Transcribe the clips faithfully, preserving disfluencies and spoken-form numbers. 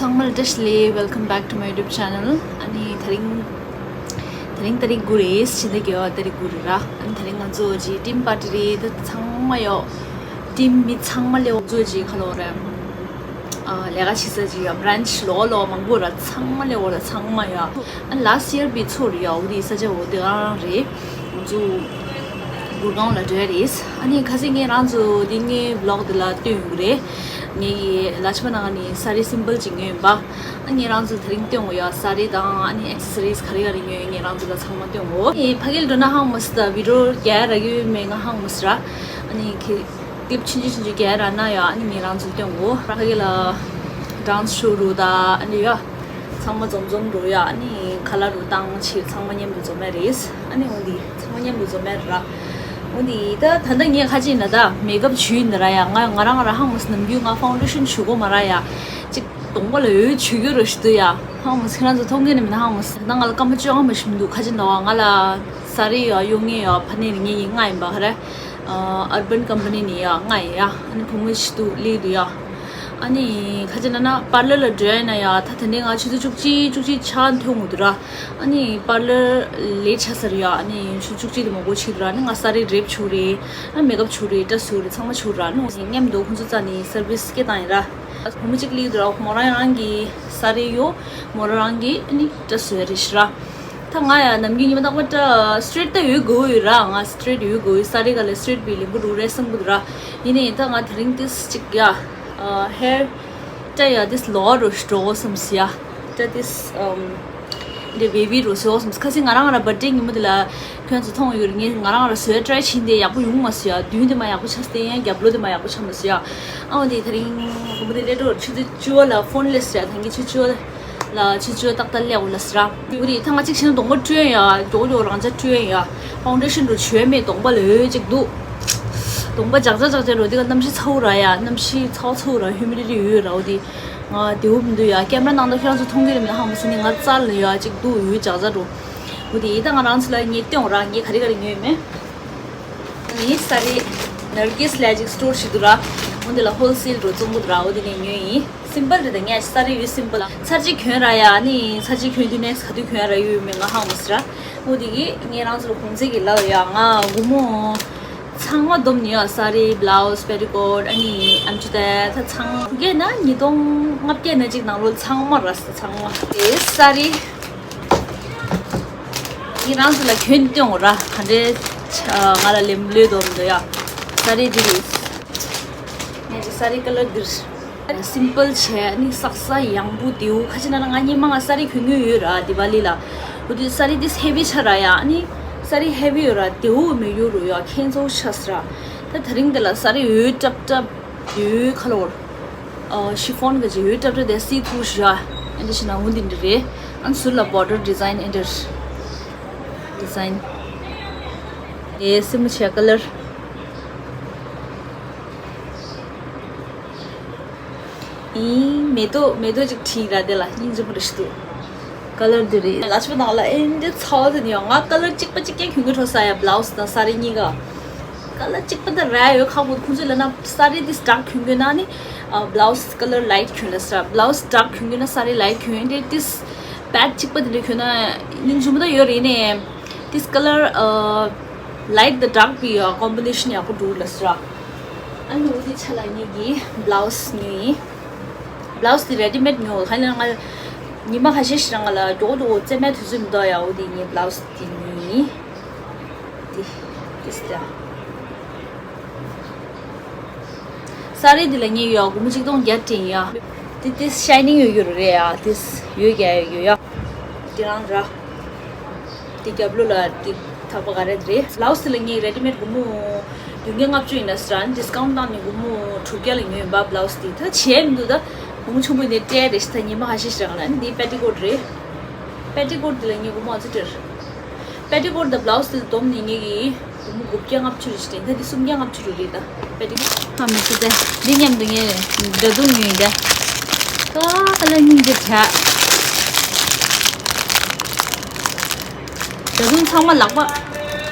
ཚང་མ་ལ་བཀྲ་ཤིས་བདེ་ལེགས། Welcome back to my YouTube channel. ཨ་ནི་དེ་རིང་དེ་རིང་ཏ་རིག་དགུ་རེད། ཕྱི་ཟླ་བརྒྱད་པ་ཏ་རིག་དགུ་རེད་ར། ཨ་ནི་དེ་རིང་ང་ཚོ་ཅིག་team party རེད། ད་ཚང་མ་ཡོད། team མི་ཚང་མ་སླེབས། ང་ཚོ་ཅིག་ཁ་ལོ་རེད། ཨ་ལས་ཀ་བྱེད་ས་ཅིག་ཡོད། branch ལོགས་ལོགས་མང་པོ་ར། ཚང་མ་སླེབས་ར། ཚང་མ་ཡོད། ཨ་ནི་last year བི་ཚོ་རེད་ཡ། འོ་དེ་ས་ཆ་འོ་དེ་ག་རང་རེད། ང་ཚོ་གུར་ཁང་ལ་འགྲོ་ཡ་རེད། ཨ་ནི་ཁ་སང་ངས་རང་ཚོ་འདི་ངའི་vlog དེ་ལ་སྟོན་ཡོང་གི་རེད། ངའི་ལ་ཆ་པ་ནང་ནས་ས་རི་simple ཅིག་ཉོས་ཡིན་པ། ཨ་ངས་རང་ཚོ་དེ་རིང་སྟོན་གོ་ཡ། ས་རི་དང་ཨ་ནི་accessories ག་རེ་ག་རེ་ཉོས་ཡོད། ངས་རང་ཚོ་ལ་ཚང་མ་སྟོན་གོ། ཨ་ནི་ཕ་གིར་འགྲོ་ན་ཧང་མ་སི་ད་video རྒྱག་ར་གི་ཡོད་མེད་ང་ཧང་མ་སི་ར། ཨ་ནི་ཁེ་clip ཆུང་ཆུང་ཆུང་ཆུང་རྒྱག་ར་ན་ཡ། ཨ་ནི་ངས་རང་ཚོ་སྟོན་གོ། ཕ་གི་ལ་dance show རུ་ད་ཨ་ནི་ཡ། ཚང་མ་འཛོམས་འཛོམས་འགྲོ་ཡ། ཨ་ནི་ཁ་ལག་རུ་བཏང་ཕྱིར་ཚང་མ་མཉམ་དུ་འཛོམས་ཡ་རེད། ཨ་ནི་འོ་འདི་ཚང་མ་མཉམ་དུ་འཛོམས་ཡ་ར། འོ་འདི་ད་ད་ལྟ་ངས་ཁ་ཅིག་ན་ད་makeup བྱུས་ཡིན་ད་ར་ཡ། ང་ང་རང་ང་རང་ཧང་མ་སི་ནམ་རྒྱུན་ང་foundation བྱུས་གོ་མ་ར་ཡ། ཅིག་གདོང་པ་ལ་འོད་བྱུས་རྒྱུ་ར་ཞུ་དུ་ཡ། ཧང་མ་སི་ཁྱེད་རང་ཚོ་མཐོང་གི་ནི་མིན་ན། ཧང་མ་སི་ད་ང་ལ་སྐར་མ་བཅོ་ལྔ་མ་ཞིམ་འདུག་ཁ་ཅིག་ན་བ་ང་ལ་ས་རི་ཡ་གཡོག་ངེས་ཡ་ཕ་ནས་ངེས་ཡིན་ང་ཡིན་པ་ཧ་ར། ཨ་urban company ནས་ཡ་ང་ཡིན་ཡ། ཨ་ནི་བུ་མོ་ཞིག་འདུག་ལི་འདུག་ཡ། ཨ་ནི་ཁ་ཅིག་ན་ན་པར་ལར་ལ་འགྲོ་ཡ་ན་ཡ། ད་དེ་འདྲའི་ང་ཆུ་ཚོད་བཅུ་གཅིག་བཅུ་གཅིག་ཆ་ཐོན་འོང་འདུག་ར། ཨ་ནི་པར་ལར་ལེཊ་ཆགས་ས་རེད་ཡ། ཨ་ནི་ཆུ་ཚོད་བཅུ་གཅིག་དེ་མ་འགོར་ཕྱིན་འདུག་ར། ཨ་ནི་ང་ས་རི་རེབ་བྱུག་རེད། ཨ་ནི་makeup བྱུག་རེད། སྐྲ་བཟོ་རེད། ཚང་མ་བྱུག་ར། ཨ་ནི་མཉམ་དུ་ཁོང་ཚོ་རྩ་ནས་service སྐད་བཏང་ཡིན་ར། བུ་མོ་གཅིག་ལི་འདུག་ར། མོ་རང་རང་གི་ས་རི་ཡོད། མོ་རང་རང་གི་ཨ་ནི་སྐྲ་བཟོ་ཡ་རེད་ཤི་ར། ད་ང་ཡ་ནམ་རྒྱུན་ཉི་མ་རྟག་པར་ད་straight ད་ཡོད་དགོས་ཡོད་ར། ང་straight ཡོད་དགོས་ཡོད། ས་རི་ག་ལ་straight བི་ལིང་གུ་རུ་རེ་སམ་གུ་ར། ཡིན་ནའི་ད་ང་དེ་རིང་ཏིས་ཅིག་ཡ་hair ད་ཡ་ཏིས་ལོ་རུ་འགྲོ་སམ་སི་ཡ། ད་ཏིས་ཨམ་འདི་baby རུ་སོ་སམ་སི། ཁ་སང་ང་རང་ང་ར་birthday ཉི་མ་དེ་ལ་ཁྱོད་ཚོ་མཐོང་ཡོད་རེད། ངས་ང་རང་ང་ར་བཟོས་try བྱིན་ཏེ་ཡག་པོ་ཡོང་མ་སོང་ཡ། མདུན་དེ་མ་ཡག་པོ་ཆགས་སྟེ་ཡང་རྒྱབ་ལོགས་དེ་མ་ཡག་པོ་ཆགས་མ་སོང་ཡ། ཨ་འོ་དེ་དེ་རིང་དགོང་མོ་དེ་སླེབས་འགྲོ་ཆུ་ཚོད་བཅུ་པ་ལ་phone སླེབས་སོང་ཡ། ད་ངས་ཆུ་ཚོད་བཅུ་པ་ལ་ཆུ་ཚོད་ཏག་ཏག་སླེབས་འོ་ལ་ཟེར་ར། དེ་འོ་དེ་ད་ང་གཅིག་བྱས་ན་གདོང་པ་བཀྲུས་ཡ། མགྱོགས་མགྱོགས་རང་ཅག་བཀྲུས་ཡ། foundation རུ་བྱས་མེད། གདོང་པ་ལ་འོད་ཅིག་འདུག་གདོང་པ་འཇག་འཇག་འཇག་འཇག་འགྲོ་དེ་ག་གནམ་གཤིས་ཚ་བོ་ར་ཡ། གནམ་གཤིས་ཚ་བོ་ཚ་བོ་ར་humidity ཡོད་ར། འོ་དེ་ང་བདེ་པོ་མི་འདུག་ཡ། ཀེམ་ར་ནང་དུ་ཁྱེད་རང་ཚོ་མཐོང་གི་རེད་མི་ཧ་མ་སི་ནི་ང་རྩ་ལ་ཡ་གཅིག་འདུག་འོད་འཇག་འཇག་འགྲོ། འོ་དེ་ད་ང་རང་ཚོ་ལ་ངས་སྟོན་ར། ངས་ག་རེ་ག་རེ་ཉོས་མེད། ནི་ས་རི་Nargis ལ་ཅིག་store ཞིག་འདུག་ར། འོ་དེ་ལ་wholesale རུ་བཙོང་གི་འདུག་ར། འོ་དེ་ནས་ཉོས་ཡིན། simple རེད། ད་ངས་ས་རི་ཡོད་simple ལ་ཚར་གཅིག་གྱོན་ར་ཡ། ནི་ཚར་གཅིག་གྱོན་དུས་next ག་དུས་གྱོན་ར་ཡོད་མེད་ང་ཧ་མ་སི་ར། འོ་དེ་གི་ངས་རང་ཚོ་ལ་གོང་ཚད་ཀྱི་ལབ་ཡ། ང་སྒོར་མོ་ཚང་མ་བསྡོམས་ནས་ཡ། ས་རི་blouse petticoat ཨ་ནི་ཨམ་ཆི་ད་ད་ཚང་མ་བརྒྱད་ན་ཉིས་སྟོང་ལྔ་བརྒྱ་ན་གཅིག་ནང་ལོགས་ཚང་མ་ར། ཚང་མ་དེ་ས་རི། ངས་རང་ཚོ་ལ་གྱོན་སྟོན་ར། ག་འདྲའི་ང་ལ་ལེམ་ལོས་དོ་མི་འདུག་ཡ། ས་རི་འདི་རེད། ངས་ཀྱི་ས་རི་color འདིར། simple བྱས་ནི་ས་ས་ཡང་པོ་དེའུ་ཁ་ཅིག་ན་ན་ང་སྙེ་མ་ང་ས་རི་གྱོན་གྱོན་ཡོད་ར་དི་ཝ་ལི་ལ། འོ་དེ་ས་རི་དེ་heavy ཆ་ར་ཡ། ནི་ས་རི་heavy ཡོད་ར་དེའུ་མི་ཡོད་རུ་ཡ་ཁྱེད་ཚོ་ཆ་ས་ར། ད་དེ་རིང་དེ་ལ་ས་རི་འོད་ཏྲབ་ཏྲབ་འོད་ཁ་ལོར། ཨ་chiffon གི་ཅི་ཡོད་ཏྲབ་ཏྲབ་དེ་see through ཞུ་ཡ། ཨེ་འདྲ་ཞིག་ན་འོ་འདི་འདྲ་རེད། ཨན་ཟུར་ལ་border design ཨེ་འདྲ། design དེ་སེ་མོ་ཆེ་color ཨིན། མེ་ཏོག་མེ་ཏོག་ཅིག་བྲིས་ར་དེ་ལ་སྙིང་རྗེ་མོ་རེ་ཞིག་འདུག color འདི་རེད། ལ་ཆུ་ནང་ལ་ཨེ་འདྲ་ཚ་བ་དེ་ནི་ཡང་ང་color གཅིག་པ་གཅིག་རྐྱང་གྱོན་གྱི་འགྲོ་ས་ཡ། blouse དང་ས་རི་གཉིས་ཀ color གཅིག་པ་དེ་ར་ཡོད་ཁག་པོ་ཁོང་ཚོ་ལ་ན་ས་རི་དེ་dark གྱོན་གྱོན་ན་ནི་blouse color light གྱོན་ལ་ས་blouse dark གྱོན་གྱོན་ན་ས་རི་light གྱོན་དེ་དེ་pant གཅིག་པ་དེ་འདྲ་གྱོན་ན་སྙིང་རྗེ་མོ་ད་ཡོད་རེད་ནི། དེ་color light དང་dark གི་combination ཡག་པོ་འདུག་ལ་ས། ཨ་ནི་འོ་དེ་ཆ་ལ་ངེད་ཀྱི་blouse ཉོས་ཡིན། blouse དེ ready made ཉོ་ག་ལ་ང་ཉི་མ་ཁ་ཤས་ཤིག་རང་ལ་མགྱོགས་མགྱོགས་རྩེད་མོའི་དུས་ཚོད་མི་འདུག་ཡ། འོ་དེ་ངས་blouse དེ་ཉོས་ཡིན། དེ་དེ་སྟེ། ས་རི་དེ་ལ་ངས་ཡོད་སྒོར་མོ་གཅིག་སྟོང་བརྒྱ་སྤྲད་ཡིན་ཡ། དེ་དེ་shining ཡོད་རྒྱུ་རེད་ཡ། དེ་ཡོད་རྒྱ་ཡོད་ཡོད་ཡ། དེ་རང་ར། དེ་རྒྱབ་ལོགས་ལ་དེ་ཐག་པ་ག་རེ་རེད། blouse དེ་ལ་ངས་ready made སྒོར་མོ་བདུན་བརྒྱ་ལྔ་བཅུ་ཡིན་ན་ཟེར། discount བཏང་ནས་སྒོར་མོ་དྲུག་བརྒྱ་ལ་ཉོས་ཡིན་པ། blouse དེ་ད་བྱས་མི་འདུག་ད་སྒོར་མོ་ཆུང་བོ་ནས་སྤྲད་རེད་ཤི། ད་ཉི་མ་ཁ་ཤས་ཤིག་རང་ལ་འདི་petticoat རེད། petticoat དེ་ལ་ངས་སྒོར་མོ་ཨ་ཙི་སྤྲད། petticoat དང་blouse དེ་བསྡོམས་ནས་ངས་ཀྱི་སྒོར་མོ་དགུ་བརྒྱ་ལྔ་བཅུ་རེ་ཞིག་སྤྲད། ད་འདི་སུམ་བརྒྱ་ལྔ་བཅུ་རུ་རེད་ད། petticoat ཧ་མི་སི་ཏེ། འདི་མཉམ་དུ་ངས་འདྲ་མཚུངས་ཉོས་ཡིན་ད། ཀ་ཀ་ལ་སྙིང་རྗེ་བྱ། འདྲ་མཚུངས་ཚང་མ་ལག་པ།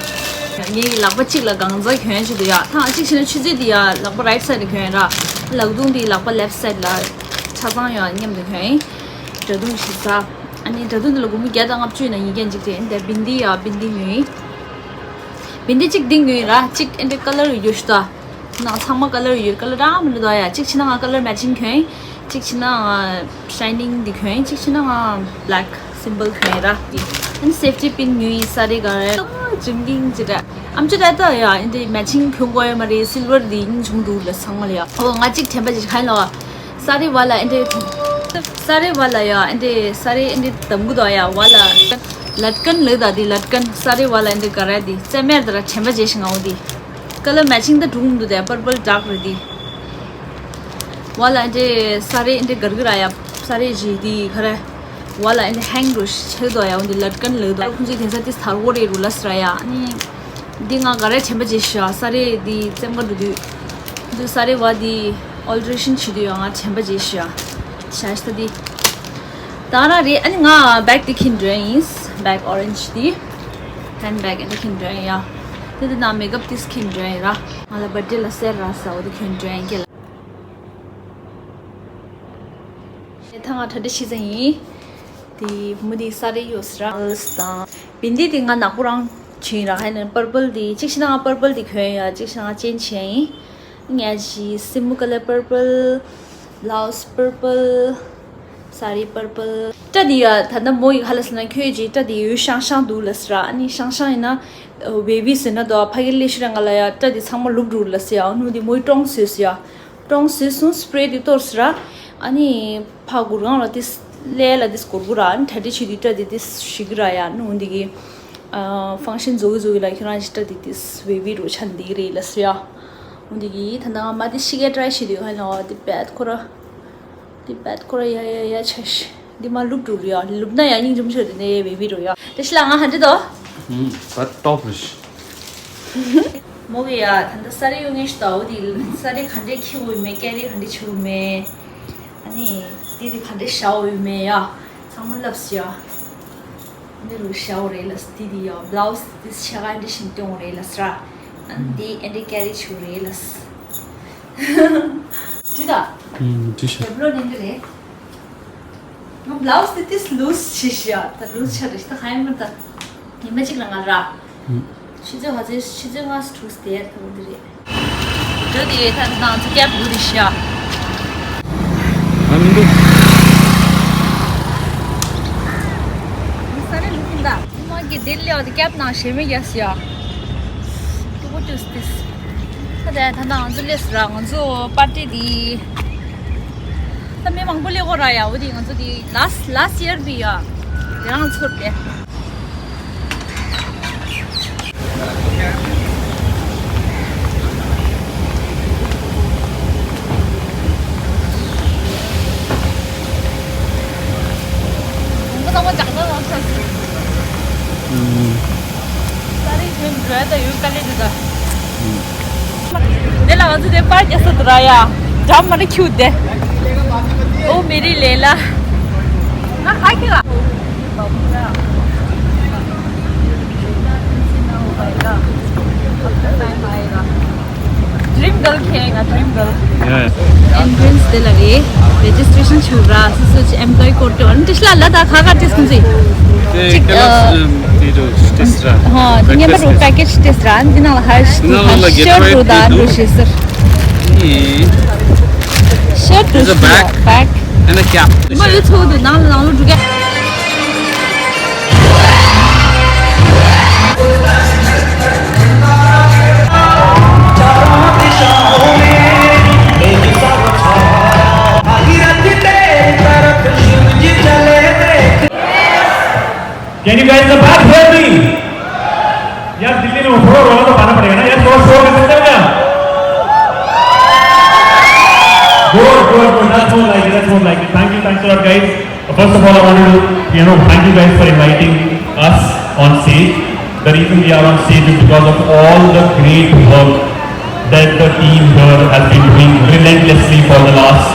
ངའི་ལག་པ་གཅིག་ལ་གང་ཚ་གྱོན་བྱེད་དུ་ཡ། ཐང་གཅིག་བྱས་ན་ཆུ་ཚོད་འདི་ཡ་ལག་པ་right side ལ་གྱོན་ར། ལག་རྡུང་འདི་ལག་པ་left side ལ། ཆ་ཚང་ཡང་མཉམ་དུ་གྱོན། སྦྲ་གདུང་ཞིག་ཟ། ཨ་ནི་སྦྲ་གདུང་འདི་ལ་སྒོར་མོ་བརྒྱ་དང་ལྔ་བཅུ་ཡིན་ན་ཉིས་བརྒྱ་གཅིག་རེད། འདི་བིན་དི་ཡ་བིན་དི་ཉོས་ཡིན། བིན་དི་གཅིག་འདི་ཉོས་ཡིན་ར། གཅིག་ཨེ་འདྲ་ཀ་ལར་ཡོད་ཤི་ད། ནང་ཚང་མ་ཀ་ལར་ཡོད། ཀ་ལར་རང་མི་འདུག་ཡ། གཅིག་ཕྱི་ནང་ང་ཀ་ལར་མེ་ཆིང་གྱོན་ཡིན། གཅིག་ཕྱི་ནང་ང་ཤའི་ནིང་འདི་གྱོན་ཡིན། གཅིག་ཕྱི་ནང་ང་བྷི་ལེག་སིམ་བལ་གྱོན་ཡིན་ར། འདི་ཨ་ནི་སེབ་ཊི་པིན་ཉོས་ཡིན། ས་རི་ག་རེ་ཨ་ཇིམ་གིང་ཅི་ར། ཨམ་ཅོག་ད་ལྟ་ཡ་ཨེ་འདྲ་མེ་ཆིང་གྱོན་དགོས་ཡོད་མ་རེད། སིལ་ཝར་འདི་སྙིང་རྗེ་མོ་འདུག་ལ་ཚང་མ་ལ་ཡ། ཨོ་ང་གཅིག་དྲན་པ་ཅིག་ག་ཡིན་ལ། ས་རི་བ་ལ་ཨེ་འདྲ། ས་རི་བ་ལ་ཡ་ཨེ་འདྲ་ས་རི་ཨེ་འདྲ་དམ་གུ་དོ་ཡ་བ་ལ། ལད་ཀན་ལི་ད་འདི་ལད་ཀན་ས་རི་བ་ལ་ཨེ་འདྲ་ག་ར་འདི་རྩེ་མེར་ད་ར་དྲན་པ་བརྗེད་ཤིང་ཨོ་འདི། ཀ་ལར་མེ་ཆིང་ད་གྲུང་འདུག་དེ་པར་པལ་ཌག་རེད་འདི། བ་ལ་ཨེ་འདྲ་ས་རི་ཨེ་འདྲ་གར་གི་ར་ཡ། ས་རི་ཇི་འདི་ག་ར། བ་ལ་ཨེ་འདྲ་ཧེང་རུ་ཆེ་དོ་ཡ་འོ་འདི་ལད་ཀན་ལི་དོ། ཁོང་ཚོའི་དེང་སང་དེ་ཐར་གོ་རེ་རུ་ལ་སི་ར་ཡ་ནི། འདི་ང་ག་རེ་དྲན་པ་བརྗེད་ཤག་ས་རེ་འདི་བཙེམ་ག་འགྲོ་དུས། འདི་ས་རེ་བ་འདི་ཨོལ་ཊ་རེ་ཤན་བྱེད་དུས་ཡང་ང་དྲན་པ་བརྗེད་ཤག་ཤ་ཤ་འདི། ད་ར་རེད། ཨ་ནི་ང་བེག་འདི་འཁྱེར་འགྲོ་ཡིན། བེག་ཨོ་རེན་ཇི་འདི། ཧེན་བེག་འདི་འཁྱེར་འགྲོ་ཡིན་ཡ། དེ་འདི་ནང་མེག་ཨབ་འདི་འཁྱེར་འགྲོ་ཡིན་ར། ང་ལ་བར་ཌེ་ལ་སེར་ར་ས་འོ་འདི་འཁྱེར་འགྲོ་ཡིན་ཀྱེ་ལ། ད་ང་གྲ་སྒྲིག་བྱེད་ཙང་ཡིན། དེ་བུ་མོ་དེ་ས་རེ་ཡོད་སི་ར། ཨལ་སི་དང་། བིན་དི་དེ་ང་ནག་པོ་རང་བྱིན་ར། ཧ་ནས་པར་པལ་དེ་གཅིག་ཤི་ན་ང་པར་པལ་དེ་གྱོན་ཡ། གཅིག་ཤི་ན་ང་ཅན་བྱས་ཡིན། ངས་ཞི་སི་མུ་ཀ་ལར་པར་པལ། བླའུ་སི་པར་པལ། ས་རི་པར་པལ། སྐྲ་དེ་ཡ་ད་ལྟ་མོ་ཡི་ཧ་ལ་སི་ན་ཁྱོད་ཀྱི་སྐྲ་དེ་ཡོད་ཤང་ཤང་འདུག་ལ་སི་ར། ཨ་ནི་ཤང་ཤང་ཡིན་ན་ཝེ་བི་ཟེར་ན་དོ་ཕ་གི་ལས་ཤི་ར་ང་ལ་ཡ་སྐྲ་དེ་ཚང་མ་ལུབ་འགྲོ་ལ་སི་ཡ། ཨ་ནུ་དེ་མོ་ཡི་ཀྲོང་སོས་སི་ཡ། ཀྲོང་སོས་སོང་སི་པྲེ་དེ་གཏོར་སི་ར། ཨ་ནི་ཕ་གུར་གང་ལ་དེ་ལས་ལ་དེ་སྐོར་གུ་ར། ཨ་ནི་གྲ་སྒྲིག་བྱེད་དུས་སྐྲ་དེ་དེ་ཞིག་གི་ར་ཡ། ནུ་འདི་གི་ཨ་ཕང་ཤན་བཟོ་གི་བཟོ་གི་ལ་ཁྱོད་རང་ཞིག་སྐྲ་དེ་དེ་ཝེ་བི་རུ་ཆ་འདི་རེད་ལ་སི་ཡ། འོ་འདི་གི་ད་ནང་མ་དེ་ཤི་གེ་ཊ་རའི་བྱེད་དུས་ཧ་ལ་དེ་བེད་ཁོ་ར། དེ་བེད་ཁོ་ར་ཡ་ཡ་ཡ་ཆ་ཤི། འདི་མ་ལུབ་འགྲོ་རུ་ཡ། ལུབ་ན་ཡ་སྙིང་རྗེ་མོ་ཆེ་དེ་ནས་ཝེ་བི་རུ་ཡ། དེ་ཤི་ལ་ང་ཧ་འདྲི་དོ། ཧུམ། བ་ཏོབ་རེད། མོ་གི་ཡ་ད་ལྟ་ས་རེ་ཡོང་ངེས་ཤི་ད། འོ་དེ་ས་རེ་ག་འདྲས་འཁྱེར་འོས་མེད། ཀེ་རི་ག་འདྲས་བྱེད་འོས་མེད། ཨ་ནི་དེ་དེ་ག་འདྲས་བཞག་འོས་མེད་ཡ། ཚང་མ་ལབ་སི་ཡ། འདི་རུ་བཞག་འོ་རེད་ལ་སི། དེ་དེ་ཡ་བླའུ་སི་དེ་ཤ་ག་འདྲས་ཤིང་སྟོན་འོ་རེད་ལ་སི་ར། ཨ་ནི་དེ་ཨེ་འདྲས་ཀེ་རི་བྱེད་འོ་རེད་ལ་སི། འདི་ད། ཧུམ། འདི་ཤ། རྒྱབ་ལོགས་ནས་འདི་རེད། ང་བླའུ་སི་དེ་ཏིས་ལུས་ཤི་ཤི་ཡ། ད་ལུས་ཆ་རེད་ད། ཧ་ཡ་མ་ད། ཉི་མ་གཅིག་ལ་ང་ར། ཧུམ། ཆུ་ཚོད་ང་ཚོའི་ཆུ་ཚོད་ལྔ་དྲུག་དེར་ད་འོ་འདི་རེད། འགྲོ་དེ་ད་ད་ང་ཚོ་ཀེབ་ལུས་རེད་ཤི་ཡ། ང་མི་འདུག་ས་རེ་ལུས་ཡིན་ད། ཨ་མ་གི་དེ་ལས་འོ་དེ་ཀེབ་ནང་ཞེ་མི་རྒྱག་ཤི་ཡ། ཏུ་ཀུ་ཏུ་སི་ཏིས། ད་ད་ད་ང་ཚོ་སླེབས་སི་ར། ང་ཚོ་པར་ཊི་དེ། ད་མི་མང་པོ་སླེབས་ཀྱི་ར་ཡ། འོ་དེ་ང་ཚོ་དེ་ལཱ་སི་ལཱ་སི་ཡར་བི་ཡ། དེ་རང་ཚོར་ཏེ། ང་ཚོ་ཚང་མ་ཇག་ན་རང་ཆགས་སི། ཨུམ། ས་རི་ཁྱོད་འགྲོ་ཡ་ད་ཡོད་དཀའ་ལས་འདུག་ད། དེ་ལ་ང་ཚོ་དེ་པར་རྒྱག་ས་འདུག་ར་ཡ། འགྲམ་མ་རེ་ཁྱུག་དེ། ཨོ་མེ་རི་ལེ་ལ། ང་ཧ་ཁི་ལ། ཌི་རིམ་གརལ་ཁྱེད་ང་ཌི་རིམ་གརལ། ཡ་ཡ། ཨེན་ཊི་རན་སི་དེ་ལ་རེད། རེ་ཇི་སི་ཊྲེ་ཤན་བྱུང་ར། སོ་སོ་ཅི་ཨེམ་པ་ལོའི་ཀོཌ་དེ་ཨོ་ན་ཏི་ཤ་ལ་ལ་ད་ཁ་ཁ་ཏིས་ཁུང་ཟི། དེ་ཅིག་ཀེ་ལོག་སི་དེ་དུ་ཏིས་ར། ཧོ་དེ་ཉེ་མ་རུ་པེ་ཀེ་ཇི་ཏིས་ར། འདི་ནང་ལ་ཧར་ཤི་དུ་ཧར་ཤར་རུ་ད་རུ་ཤི་ཟེར། ཤར་རུ་ཤི་བེག། And a cap. མ་ཡོད་ཚོགས་དུ་ནང་ལ་ནང་ལ་འགྲོ་ག Can you guys in the back hear me? यार, दिल्ली में थोड़ा रौला तो पाना पड़ेगा ना यार, थोड़ा शोर कर सकते हो क्या? Good, good, good. That's more like it, that's more like it. Thank you, thanks a lot, guys. First of all, I wanted to, you know, thank you guys for inviting us on stage. The reason we are on stage is because of all the great work that the team here has been doing relentlessly for the last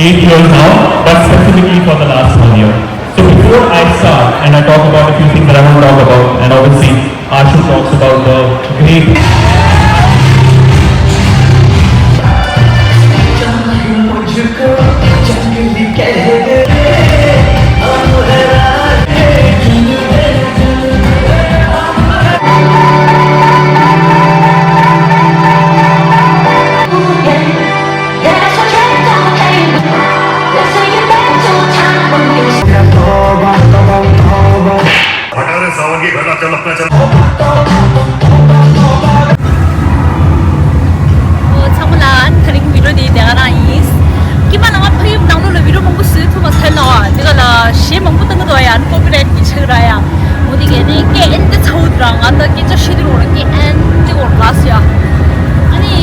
eight years now, but specifically for the last one year. So before I start and I talk about a few things that I want to talk about, and obviously Ashu talks about the great ཚང་མ་ལ་ཨ་ནི་དེ་རིང་བི་ཌིའོ་འདི་དེ་ག་རང་ཡིན། སྐྱེས་པ་ལ་ང་ཕ་ཡུལ་ནང་ལོགས་ལ་བི་ཌིའོ་མང་པོ་བཟོས་ཐུབ་མ་ཐལ་ནོ། དེ་ག་ལ་གཞས་མང་པོ་བཏང་གི་འདུག་ཡ། ཨ་ནི་ཀོ་པི་རའེ་ཊི་གི་ཆག་ར་ཡ། འོ་དེ་གས་ནི་སྐད་ཨེན་ཏེ་ཚ་བོ་འདུག་ར། ང་ད་སྐད་ཆ་བཤད་དུས་རོགས་ལ་སྐད་ཨེན་ཏེ་འོར་ལགས་ཡ། ཨ་ནི་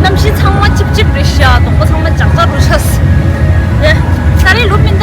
གནམ་གཤིས་ཚང་མ་ཅིབ་ཅིབ་རེད་ཤག་གདོང་པ་ཚང་མ་ལྕགས་ལྕགས་རུ་ཤག་དེ་ད་རེས་ལོ་མི་